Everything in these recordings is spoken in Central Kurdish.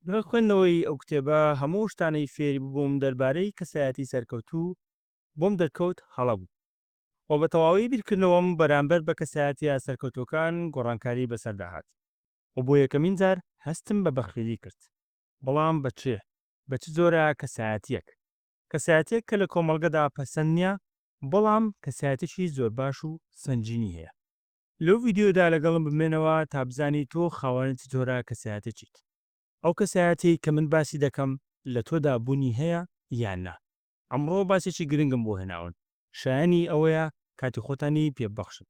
دوای خوێندنەوەی ئەو کتێبە هەموو ئەو شتانەی فێری ببووم دەربارەی کەسایەتی سەرکەوتوو بۆم دەرکەوت هەڵە بوو و بە تەواوی بیرکردنەوەم بەرامبەر بە کەسایەتیە سەرکەوتووەکان گۆڕانکاری بەسەردا هات و بۆ یەکەمین جار هەستم بە بەخیلی کرد. بەڵام بە چ؟ بە چ جۆرە کەسایەتیەک؟ کەسایەتیەک کە لە کۆمەڵگەدا پەسەند نیە بەڵام کەسایەتیەکی زۆر باش و سەنگینی هەیە. لەو ڤیدیۆدا لەگەڵم بمێنەوە تا بزانی تۆ خاوەنی چ جۆرە کەسایەتێکیت. ئەو کەسایەتیەی کە من باسی دەکەم لە تۆدا بوونی هەیە یان نا؟ ئەمڕۆ باسێکی گرنگم بۆ هێناون شایەنی ئەوەیە کاتی خۆتانی پێ ببەخشن.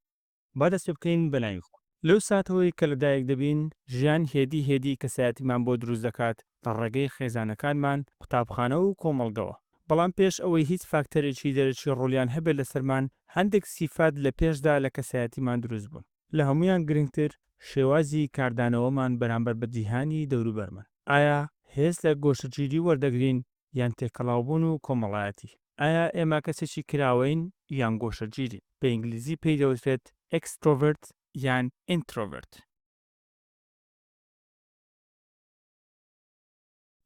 با دەست پێ بکەین بە ناوی خوا. لەو ساتەوەی کە لەدایک دەبین ژیان هێدی هێدی کەسایەتیمان بۆ دروست دەکات لە ڕێگەی خێزانەکانمان، قوتابخانە و کۆمەڵگەوە. بەڵام پێش ئەوەی هیچ فاکتەرێکی دەرەکی ڕۆڵیان هەبێت لەسەرمان، هەندێک سیفات لە پێشدا لە کەسایەتیمان دروست بوون. لە هەموویان گرنگتر شێوازی کاردانەوەمان بەرامبەر بە جیهانی دەوروبەرمان. ئایا هێز لە گۆشەگیری وەردەگرین یان تێکەڵاوبوون و کۆمەڵایەتی؟ ئایا ئێمە کەسێکی کراوەین یان گۆشەگیرین؟ بە ئینگلیزی پێی دەوترێت Extrovert یان Introvert.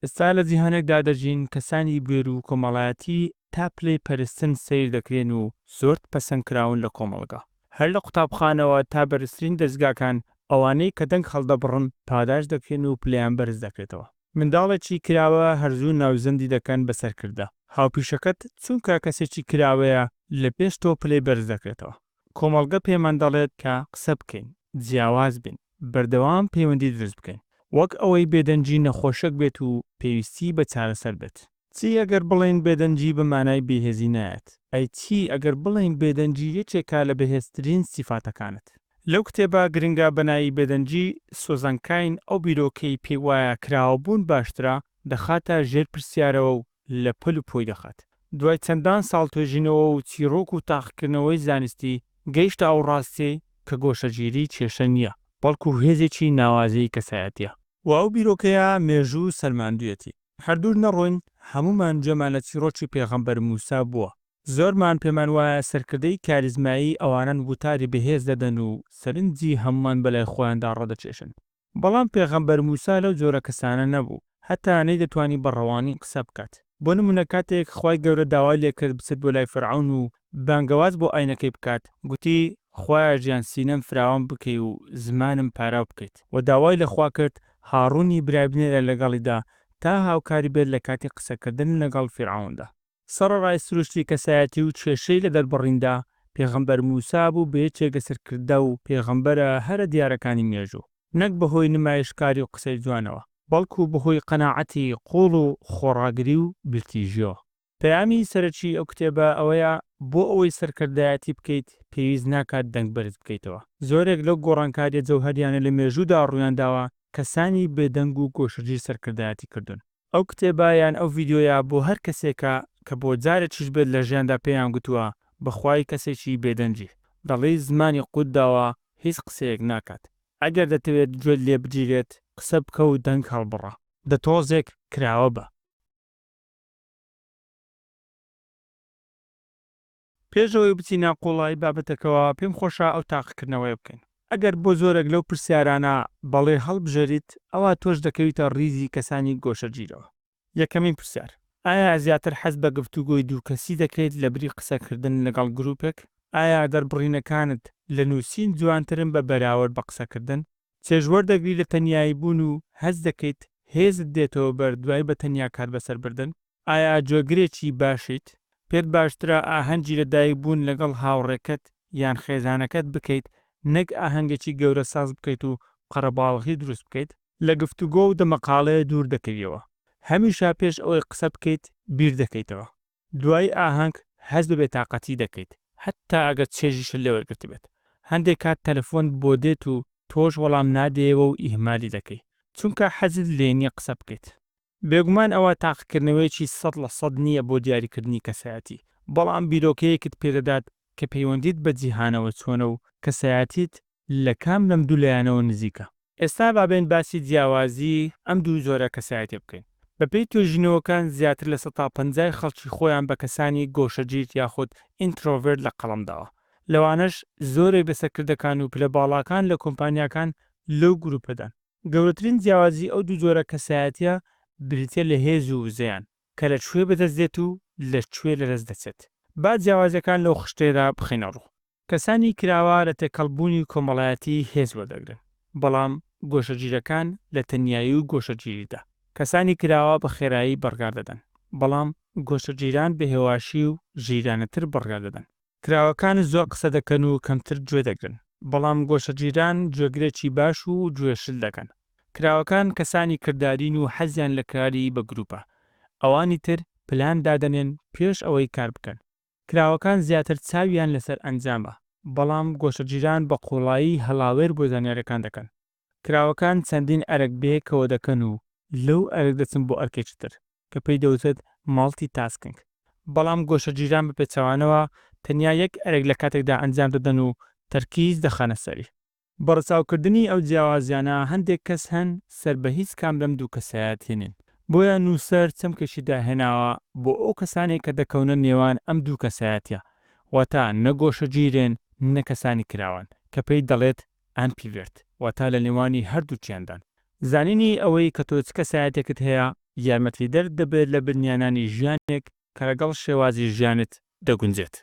ئێستا لە جیهانێکدا دەژین کەسانی بوێر و کۆمەڵایەتی تا پلەی پەرستن سەیر دەکرێن و زۆر پەسەندکراون لە کۆمەڵگا. هەر لە قوتابخانەوە تا بەرزترین دەزگاکان ئەوانەی کە دەنگ هەڵدەبڕن پاداشت دەکرێن و پلەیان بەرز دەکرێتەوە. منداڵێکی کراوە هەر زوو ناوزەندی دەکەن بە سەرکردە. هاوپیشەکەت چونکە کەسێکی کراوەیە لە پێش تۆ پلەی بەرز دەکرێتەوە. کۆمەڵگە پێمان دەڵێت کە قسە بکەین، جیاواز بین، بەردەوام پەیوەندی دروست بکەین. وەک ئەوەی بێدەنگی نەخۆشێک بێت و پێویستی بە چارەسەر بێت. چی ئەگەر بڵێین بێدەنگی بە مانای بێهێزی نایەت؟ ئەی چی ئەگەر بڵێین بێدەنگی یەکێکە لە بەهێزترین سیفاتەکانت؟ لەو کتێبە گرنگە بە ناوی بێدەنگی، سوزان کاین ئەو بیرۆکەی پێی وایە کراوەبوون باشترە، دەخاتە ژێر پرسیارەوە و لە پەل و پۆی دەخات. دوای چەندان ساڵ توێژینەوە و چیڕۆک و تاقیکردنەوەی زانستی، گەیشتە ئەو ڕاستیەی کە گۆشەگیری کێشە نییە، بەڵکو هێزێکی ناوازەی کەسایەتییە. و ئەو بیرۆکەیە مێژوو سەلماندویەتی. هەر دوور نەڕۆین، هەموومان گوێمان لە چیڕۆکی پێغەمبەر موسا بووە. زۆرمان پێمان وایە سەرکردەی کاریزمایی ئەوانەن وتاری بەهێز دەدەن و سەرنجی هەمووان بەلای خۆیاندا ڕادەکێشن. بەڵام پێغەمبەر موسا لەو جۆرە کەسانە نەبوو، هەتا نەیدەتوانی بە ڕەوانی قسە بکات. بۆ نموونە کاتێک خوای گەورە داوای لێکرد بچێت بۆ لای فەرعەون و بانگەواز بۆ ئاینەکەی بکات، گوتی، خوایە گیان سینەم فراوان بکەی و زمانم پاراو بکەیت. وە داوای لە خوا کرد هاڕوونی برای بنێرە لەگەڵیدا تا هاوکاری بێت لە کاتی قسەکردن لەگەڵ فیرعەوندا. سەڕەڕای سروشتی کەسایەتی و کێشەی لە دەربڕیندا، پێغەمبەر موسا بوو بە یەکێک لە سەرکردە و پێغەمبەرە هەرە دیارەکانی مێژوو، نەک بەهۆی نمایشکاری و قسەی جوانەوە، بەڵکو بەهۆی قەناعەتی قووڵ و خۆڕاگری و بیرتیژییەوە. پەیامی سەرەکی ئەو کتێبە ئەوەیە، بۆ ئەوەی سەرکردایەتی بکەیت پێویست ناکات دەنگ بەرز بکەیتەوە. زۆرێک لەو گۆڕانکارییە جەوهەریانە لە مێژوودا ڕوویانداوە، کەسانی بێدەنگ و گۆشەگیر سەرکردایەتی کردوون. ئەو کتێبە یان ئەو ڤیدیۆیە بۆ هەر کەسێکە کە بۆ جارێکیش بێت لە ژیاندا پێیان گوتووە بەخوای کەسێکی بێدەنگی دەڵێی زمانی قوت داوە هیچ قسەیەک ناکات ئەگەر دەتەوێت گوێت لێ بگیرێت قسە بکە و دەنگ هەڵبڕە دە تۆزێک کراوە بە. پێش ئەوەی بچینە قوڵایی بابەتەکەوە پێم خۆشە ئەو تاقیکردنەوەیە بکەین. ئەگەر بۆ زۆرێک لەو پرسیارانە بەڵێ هەڵبژێریت، ئەوا تۆش دەکەویتە ڕیزی کەسانی گۆشەگیرەوە. یەکەمین پرسیار، ئایا زیاتر حەز بە گفتوگۆی دووکەسی دەکەیت لەبری قسەکردن لەگەڵ گروپێک؟ ئایا دەربڕینەکانت لە نووسین جوانترن بە بەراورد بە قسەکردن؟ چێژ وەردەگری لە تەنیایی بوون و هەست دەکەیت هێزت دێتەوە بەر دوای بە تەنیا کات بەسەر بردن؟ ئایا گوێگرێکی باشیت؟ پێت باشترە ئاهەنگی لەدایک بوون لەگەڵ هاوڕێکەت یان خێزانەکەت بکەیت نەک ئاهەنگێکی گەورە ساز بکەیت و قەرەباڵغی دروست بکەیت؟ لە گفتوگۆ و دەمەقاڵێ دوور دەکەویەوە. هەمیشە پێش ئەوەی قسە بکەیت بیر دەکەیتەوە. دوای ئاهەنگ هەست بە بێتاقەتی دەکەیت هەتا ئەگەر چێژیشت لێ وەرگرتبێت. هەندێک کات تەلەفۆنت بۆ دێت و تۆش وەڵام نادەیەوە و ئیهمالی دەکەی چونکە حەزت لێ نیە قسە بکەیت. بێگومان ئەوە تاقیکردنەوەیەکی 100% نییە بۆ دیاریکردنی کەسایەتی، بەڵام بیرۆکەیەکت پێدەدات کە پەیوەندیت بە جیهانەوە چۆنە و کەسایەتیت لە کام لەم دوو لایەنەوە نزیکە. ئێستا با بێین باسی جیاوازی ئەم دوو جۆرە کەسایەتیە بکەین. بەپێی توێژینەوەکان زیاتر لە 50% خەڵکی خۆیان بە کەسانی گۆشەگیر یاخود introvert لە قەڵەم داوە. لەوانەش زۆرێک لە سەرکردەکان و پلە باڵاکان لە کۆمپانیاکان لەو گروپەدان. گەورەترین جیاوازی ئەو دوو جۆرە کەسایەتییە بریتییە لە هێز و وزەیان، کە لە کوێ بەدەست دێت و لە کوێ لەدەست دەچێت. با جیاوازییەکان لەو خشتەیەدا بخەینە ڕوو. کەسانی کراوە لە تێکەڵبوونی کۆمەڵایەتی هێز وەردەگرن، بەڵام گۆشەگیرەکان لە تەنیایی و گۆشەگیریدا. کەسانی کراوە بە خێرایی بڕیار دەدەن، بەڵام گۆشەگیران بە هێواشی و ژیرانەتر بڕیار دەدەن. کراوەکان زۆر قسە دەکەن و کەمتر گوێ دەگرن، بەڵام گۆشەگیران گوێگرێکی باش و گوێ شل دەکەن. کراوەکان کەسانی کردارین و حەزیان لە کاری بە گروپە، ئەوانی تر پلان دادەنێن پێش ئەوەی کار بکەن. کراوەکان زیاتر چاویان لەسەر ئەنجامە، بەڵام گۆشەگیران بە قوڵایی هەڵاوێر بۆ زانیاریەکان دەکەن. کراوەکان چەندین ئەرک بەیەکەوە دەکەن و لەو ئەرک دەچن بۆ ئەرکێکی تر، کە پێی دەوترێت multitasking. بەڵام گۆشەگیران بە پێچەوانەوە تەنیا یەک ئەرک لە کاتێکدا ئەنجام دەدەن و تەرکیز دەخەنە سەری. بە ڕەچاوکردنی ئەو جیاوازیانە هەندێک کەس هەن سەر بە هیچ کام لەم دوو کەسایەتیە نین. بۆیە نووسەر چەمکێکی داهێناوە بۆ ئەو کەسانەی کە دەکەونە نێوان ئەم دوو کەسایەتیە، واتە نە گۆشەگیرن نە کەسانی کراوەن، کە پێی دەڵێت Ambivert، واتە لە نێوانی هەردووکیاندان. زانینی ئەوەی کە تۆ چ کەسایەتێکت هەیە یارمەتیدەرت دەبێت لە بنیانانی ژیانێک کە لەگەڵ شێوازی ژیانت دەگونجێت.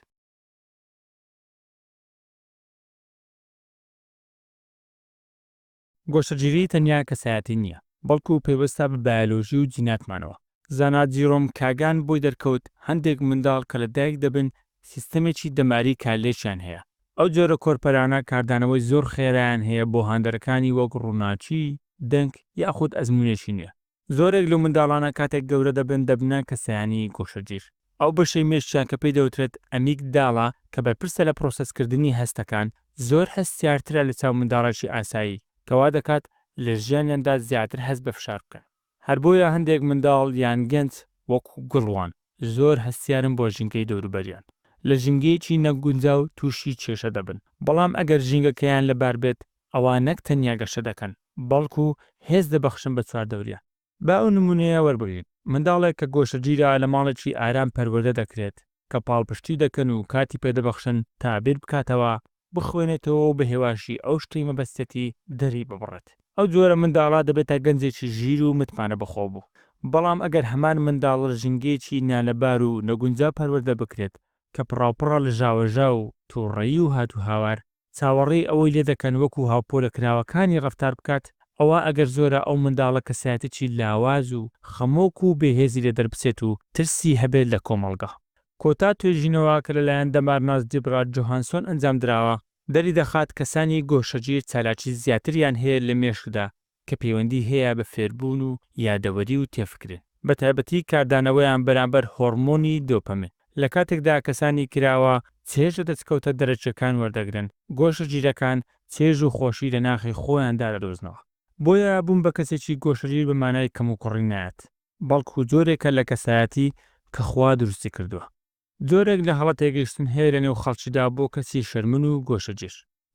گۆشەگیری تەنیا کەسایەتی نییە، بەڵکو پەیوەستە بە بایۆلۆژی و جیناتمانەوە. زانا جیرۆم کاگان بۆی دەرکەوت هەندێک منداڵ کە لەدایک دەبن سیستەمێکی دەماری کارلێکیان هەیە، ئەو جۆرە کۆرپەرانە کاردانەوەی زۆر خێرایان هەیە بۆ هاندەرەکانی وەک ڕووناکی، دەنگ یاخود ئەزموونێکی نوێ. زۆرێک لەو منداڵانە کاتێک گەورە دەبن دەبنە کەسانی گۆشەگیر. ئەو بەشەی مێشکیان کە پێی دەوترێت ئەمیگدالا کە بەرپرسە لە پرۆسێسکردنی هەستەکان، زۆر هەستیارترە لە چاو منداڵێکی ئاسایی، کە وا دەکات لە ژیانیاندا زیاتر هەست بە فشار بکەن. هەر بۆیە هەندێک منداڵ یان گەنج وەکو گوڵ وان، زۆر هەستیارن بۆ ژینگەی دەوروبەریان، لە ژینگەیەکی نەگونجاو تووشی کێشە دەبن، بەڵام ئەگەر ژینگەکەیان لەبار بێت ئەوا نەک تەنیا گەشە دەکەن، بەڵکو هێز دەبەخشن بە چواردەوریان. با ئەو نموونەیە وەربگرین، منداڵێک کە گۆشەگیرە لە ماڵێکی ئارام پەروەردە دەکرێت، کە پاڵپشتی دەکەن و کاتی پێدەبەخشن تا بیر بکاتەوە، بخوێنێتەوە و بە هێواشی ئەو شتەی مەبەستیەتی دەری ببڕێت. ئەو جۆرە منداڵە دەبێتە گەنجێکی ژیر و متمانە بەخۆبوو. بەڵام ئەگەر هەمان منداڵ لە ژینگەیەکی نالەبار و نەگونجاو پەروەردە بکرێت کە پڕاوپڕە لە ژاوەژاو و توڕەیی و هاتوهاوار، چاوەڕێی ئەوەی لێدەکەن وەکو هاوپۆلە کراوەکانی ڕەفتار بکات، ئەوا ئەگەر زۆرە ئەو منداڵە کەسایەتیی لاواز و خەمۆک و بێهێزی لێ دەربچێت و ترسی هەبێت لە کۆمەڵگا. کۆتا توێژینەوە کە لەلایەن دەمارناس دیبرا جۆهانسۆن ئەنجامدراوە، دەریدەخات کەسانی گۆشەگیر چالاکی زیاتریان هەیە لە مێشکدا کە پەیوەندی هەیە بە فێربوون و یادەوەری و تێفکرین، بەتایبەتی کاردانەوەیان بەرامبەر هۆڕمۆنی دۆپەمین، لە کاتێکدا کەسانی کراوە چێژ لە دەستکەوتە دەرەکییەکان وەردەگرن، گۆشەگیرەکان چێژ و خۆشی لە ناخی خۆیاندا دەدۆزنەوە. بۆیە بوون بە کەسێکی گۆشەگیر بە مانای کەموکوڕی نایەت، بەڵکو جۆرێکە لە کەسایەتی کە خوا دروستی کردووە. جۆرێک لە هەڵە تێگەیشتن هەیە لە نێو خەڵکیدا بۆ کەسی شەرمن و گۆشەگیر،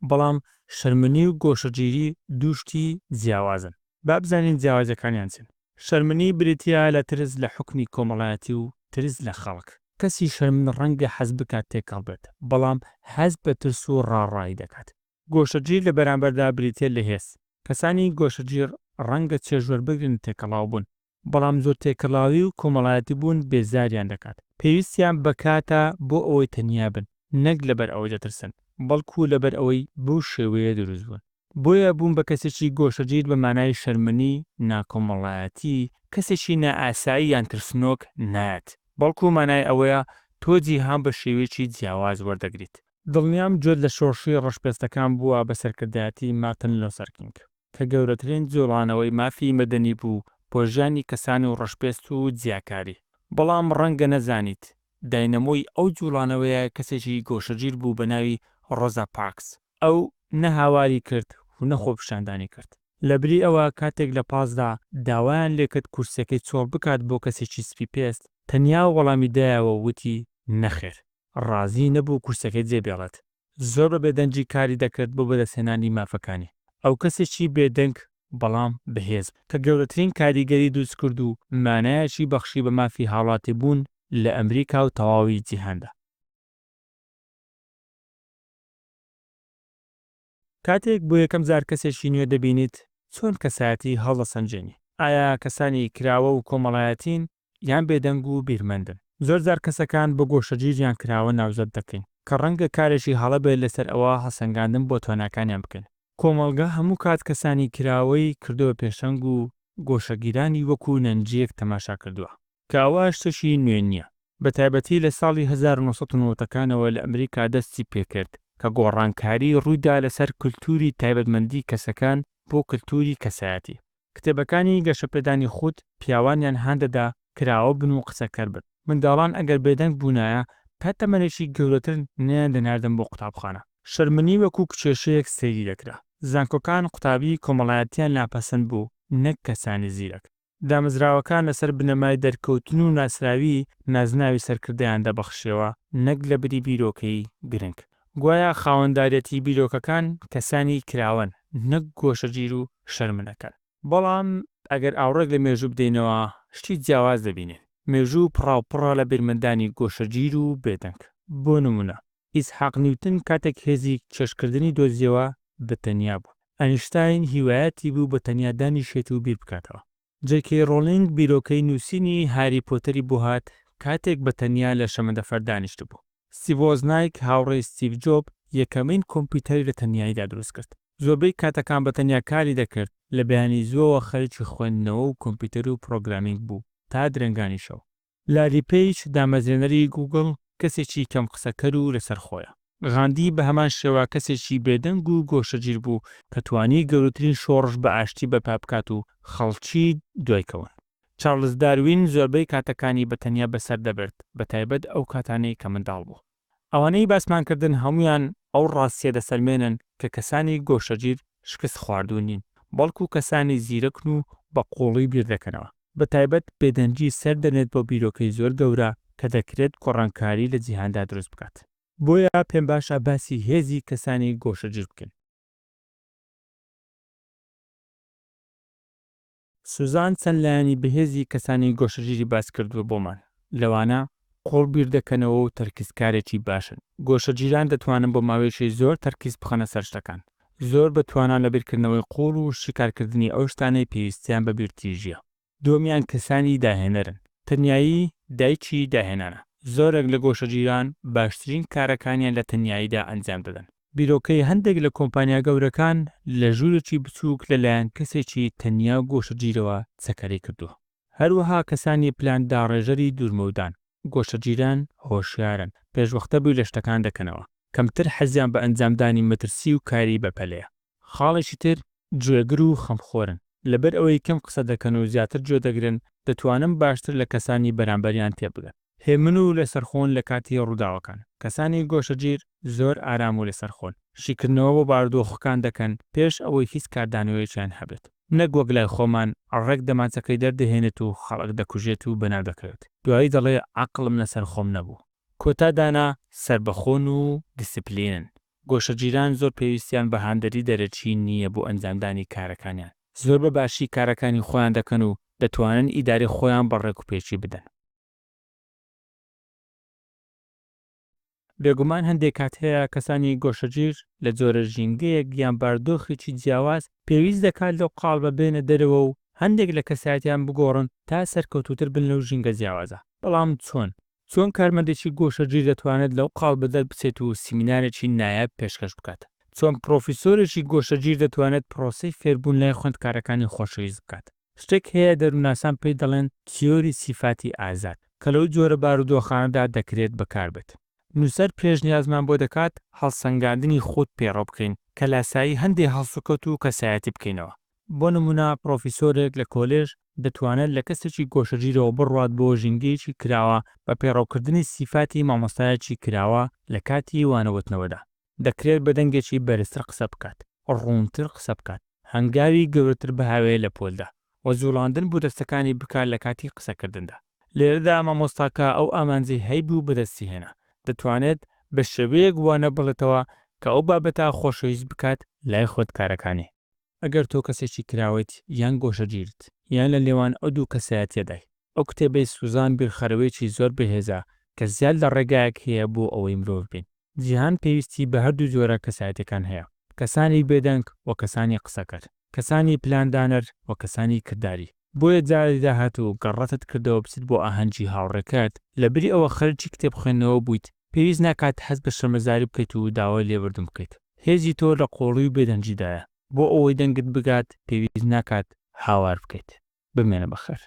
بەڵام شەرمنی و گۆشەگیری دوو شتی جیاوازن، با بزانین جیاوازیەکانیان چین. شەرمنی بریتیە لە ترس لە حوکمی کۆمەڵایەتی و ترس لە خەڵک، کەسی شەرمن ڕەنگە حەز بکات تێکەڵ بێت، بەڵام هەست بە ترس و ڕاڕایی دەکات. گۆشەگیر لە بەرامبەردا بریتیە لە هێز، کەسانی گۆشەگیر ڕەنگە چێژ وەربگرن لە تێکەڵاوبوون، بەڵام زۆر تێکەڵاوی و کۆمەڵایەتی بوون بێزاریان دەکات، پێویستیان بە کاتە بۆ ئەوەی تەنیا بن، نەک لەبەر ئەوەی دەترسن، بەڵکو لەبەر ئەوەی بەو شێوەیە دروست بوون. بۆیە بوون بە کەسێکی گۆشەگیر بە مانای شەرمنی، ناکۆمەڵایەتی، کەسێکی نائاسایی یان ترسنۆک نایەت، بەڵکو مانای ئەوەیە تۆ جیهان بە شێوەیەکی جیاواز وەردەگریت. دڵنیام گوێت لە شۆڕشی ڕەشپێستەکان بووە بە سەرکردایەتی مارتن لۆسەر کینگ. کە گەورەترین جوڵانەوەی مافی مەدەنی بوو بۆ ژیانی کەسانی ڕەشپێست و جیاکاری. بەڵام ڕەنگە نەزانیت، داینەمۆی ئەو جوڵانەوەیە کەسێکی گۆشەگیر بوو بە ناوی ڕۆزا پارکس. ئەو نە هاواری کرد و نە خۆپیشاندانی کرد. لەبری ئەوە کاتێک لە پاسدا داوایان لێکرد کورسیەکەی چۆڵ بکات بۆ کەسێکی سپی پێست، تەنیا وەڵامی دایەوە و وتی نەخێر. ڕازی نەبوو کورسیەکەی جێبێڵێت. زۆر بە بێدەنگی کاری دەکرد بۆ بەدەستهێنانی مافەکانی. ئەو کەسێکی بێدەنگ بەڵام بەهێز بوو، کە گەورەترین کاریگەری دروستکرد و مانایەکی بەخشی بە مافی هاوڵاتیبوون لە ئەمریکا و تەواوی جیهاندا. کاتێک بۆ یەکەم جار کەسێکی نوێ دەبینیت، چۆن کەسایەتی هەڵدەسەنگێنی؟ ئایا کەسانی کراوە و کۆمەڵایەتین یان بێدەنگ و بیرمەندن؟ زۆرجار کەسەکان بە گۆشەگیر یان کراوە ناوزەد دەکەین، کە ڕەنگە کارێکی هەڵە بێت لەسەر ئەوە هەڵسەنگاندن بۆ تواناکانیان بکەین. کۆمەڵگە هەموو کات کەسانی کراوەی کردووە پێشەنگ و گۆشەگیرانی وەکو نەنگییەک تەماشا کردووە، کە ئەوە شتێکی نوێ نییە، بەتایبەتی لە ساڵی 1990 ەکانەوە لە ئەمریکا دەستی پێکرد کە گۆڕانکاری ڕوویدا لەسەر کلتوری تایبەتمەندی کەسەکان بۆ کلتوری کەسایەتی. کتێبەکانی گەشەپێدانی خود پیاوانیان هاندەدا کراوە بن و قسەکەر بن. منداڵان ئەگەر بێدەنگ بوونایە تا تەمەنێکی گەورەتر نەیاندەناردن بۆ قوتابخانە. شەرمنی وەکو کێشەیەک سەیری دەکرا. زانکۆکان قوتابی کۆمەڵایەتیان لاپەسەند بوو نەک کەسانی زیرەک. دامەزراوەکان لەسەر بنەمای دەرکەوتن و ناسراوی نازناوی سەرکردەیان دەبەخشیەوە نەک لەبری بیرۆکەی گرنگ. گوایا خاوەنداریەتی بیرۆکەکان کەسانی کراوەن نەک گۆشەگیر و شەرمنەکان. بەڵام ئەگەر ئاوڕێک لە مێژوو بدەینەوە شتی جیاواز دەبینین. مێژوو پڕاوپڕە لە بیرمەندانی گۆشەگیر و بێدەنگ. بۆ نموونە ئیسحاق نیوتن کاتێک هێزی کێشکردنی دۆزیەوە بە تەنیا بوو. ئەنیشتاین هیوایەتی بوو بە تەنیا دانیشێت و بیر بکاتەوە. جەی کەی ڕۆڵینگ بیرۆکەی نووسینی هاری پۆتەری بۆ هات کاتێک بە تەنیا لە شەمەندەفەر دانیشتبوو. ستیڤ وۆزنایک هاوڕێی ستیڤ جۆب یەکەمین کۆمپیوتەری لە تەنیاییدا دروست کرد. زۆربەی کاتەکان بە تەنیا کاری دەکرد، لە بەیانی زووەوە خەریکی خوێندنەوە و کۆمپیوتەر و programming بوو تا درەنگانی شەو. لاری پەیج دامەزرێنەری گووگڵ کەسێکی کەم قسەکەر و لەسەرخۆیە. غاندی بە هەمان شێوە کەسێکی بێدەنگ و گۆشەگیر بوو کە توانی گەورەترین شۆڕش بە ئاشتی بەرپا بکات و خەڵکی دوای کەون. چارڵز داروین زۆربەی کاتەکانی بە تەنیا بەسەر دەبرد، بەتایبەت ئەو کاتانەی کە منداڵ بوو. ئەوانەی باسمان کردن هەموویان ئەو ڕاستییە دەسەلمێنن کە کەسانی گۆشەگیر شکستخواردوو نین، بەڵکو کەسانی زیرەکن و بە قووڵی بیر دەکەنەوە. بەتایبەت بێدەنگی سەر دەنێت بۆ بیرۆکەی زۆر گەورە کە دەکرێت گۆڕانکاری لە جیهاندا دروست بکات. بۆیە پێم باشە باسی هێزی کەسانی گۆشەگیر بکەین. سوزان چەند لایەنی بەهێزی کەسانی گۆشەگیری باس کردووە بۆمان، لەوانە، قوڵ بیردەکەنەوە و تەرکیزکارێکی باشن، گۆشەگیران دەتوانن بۆ ماوەیەکی زۆر تەرکیز بخەنە سەر شتەکان، زۆر بە توانان لە بیرکردنەوەی قوڵ و شیکارکردنی ئەو شتانەی پێویستیان بە بیرتیژییە. دووەمیان کەسانی داهێنەرن، تەنیایی دایکی داهێنانە، زۆرێک لە گۆشەگیران باشترین کارەکانیان لە تەنیاییدا ئەنجام دەدەن. بیرۆکەی هەندێک لە کۆمپانیا گەورەکان لە ژوورێکی بچووک لەلایەن کەسێکی تەنیا و گۆشەگیرەوە چەکەرەی کردووە. هەروەها کەسانی پلانداڕێژەری دوورمەودان، گۆشەگیران هۆشیارن، پێشوەختە بیر لە شتەکان دەکەنەوە، کەمتر حەزیان بە ئەنجامدانی مەترسی و کاری بەپەلەیە. خاڵێکی تر، گوێگر و خەمخۆرن، لەبەر ئەوەی کەم قسە دەکەن و زیاتر گوێ دەگرن، دەتوانن باشتر لە کەسانی بەرامبەریان تێبگەن. هێمن و لەسەرخۆن لە کاتی ڕووداوەکان. کەسانی گۆشەگیر زۆر ئارام و لەسەرخۆن، شیکردنەوە بۆ بارودۆخەکان دەکەن پێش ئەوەی هیچ کاردانەوەیەکیان هەبێت. نەک وەک لای خۆمان ڕێک دەمانچەکەی دەردەهێنێت و خەڵک دەکوژێت و بەناو دەکەوێت. دوایی دەڵێ عەقڵم لەسەر خۆم نەبوو. کۆتا دانا سەربەخۆن و دیسپلینن. گۆشەگیران زۆر پێویستیان بە هاندەری دەرەکی نییە بۆ ئەنجامدانی کارەکانیان. زۆر بە باشی کارەکانی خۆیان دەکەن و دەتوانن ئیدارەی خۆیان بە ڕێکوپێکی بدەن. بێگومان هەندێک کات هەیە کەسانی گۆشەگیر لە جۆرە ژینگەیەک یان باردۆخێکی جیاواز پێویست دەکات لەو قاڵبە بێنە دەرەوە و هەندێک لە کەسایەتیان بگۆڕن تا سەرکەوتووتر بن لەو ژینگە جیاوازە. بەڵام چۆن؟ چۆن کارمەندێکی گۆشەگیر دەتوانێت لەو قاڵبە دەربچێت و سیمینارێکی نایاب پێشکەش بکات؟ چۆن پڕۆفیسۆرێکی گۆشەگیر دەتوانێت پرۆسەی فێربوون لای خوێندکارەکانی خۆشەویست بکات؟ شتێک هەیە دەروونناسان پێی دەڵێن تیۆری سیفاتی ئازاد، کە لەو جۆرە بارودۆخانەدا دەکرێت بەکاربێت. نووسەر پێشنیازمان بۆ دەکات هەڵسەنگاندنی خود پەیڕەو بکەین کە لاسایی هەندێ هەڵسوکەوت و کەسایەتی بکەینەوە. بۆ نموونە پڕۆفیسۆرێک لە کۆلێژ دەتوانێت لە کەسێکی گۆشەگیرەوە بڕوات بۆ ژینگەیەکی کراوە بە پەیڕەوکردنی سیفاتی مامۆستایەکی کراوە لە کاتی وانەوتنەوەدا. دەکرێت بە دەنگێکی بەرزتر قسە بکات، ڕوونتر قسە بکات، هەنگاوی گەورەتر بهاوێ لە پۆلدا، و جوڵاندن بۆ دەستەکانی بکات لە کاتی قسەکردندا. لێرەدا مامۆستاکە ئەو ئامانجەی هەیبوو بەدەستی هێنا، دەتوانێت بە شێوەیەک وانە بڵێتەوە کە ئەو بابەتە خۆشەویست بکات لای خوێندکارەکانی. ئەگەر تۆ کەسێکی کراوەیت یان گۆشەگیریت، یان لە نێوان ئەو دوو کەسایەتییەدای، ئەو کتێبەی سوزان بیرخەرەوەیەکی زۆر بەهێزە کە زیاد لە ڕێگایەک هەیە بۆ ئەوەی مرۆڤ بین. جیهان پێویستی بە هەردوو جۆرە کەسایەتیەکان هەیە، کەسانی بێدەنگ و کەسانی قسەکەر. کەسانی پلاندانەر و کەسانی کرداری. بۆیە جاری داهاتوو گەر ڕەتت کردەوە بچیت بۆ ئاهەنگی هاوڕێکەت، لەبری ئەوە خەریکی کتێب خوێندنەوە بوویت، پێویست ناکات هەست بە شەرمەزاری بکەیت و داوای لێبوردن بکەیت. هێزی تۆ لە قووڵی و بێدەنگیدایە. بۆ ئەوەی دەنگت بگات پێویست ناکات هاوار بکەیت. بمێنە بەخێر.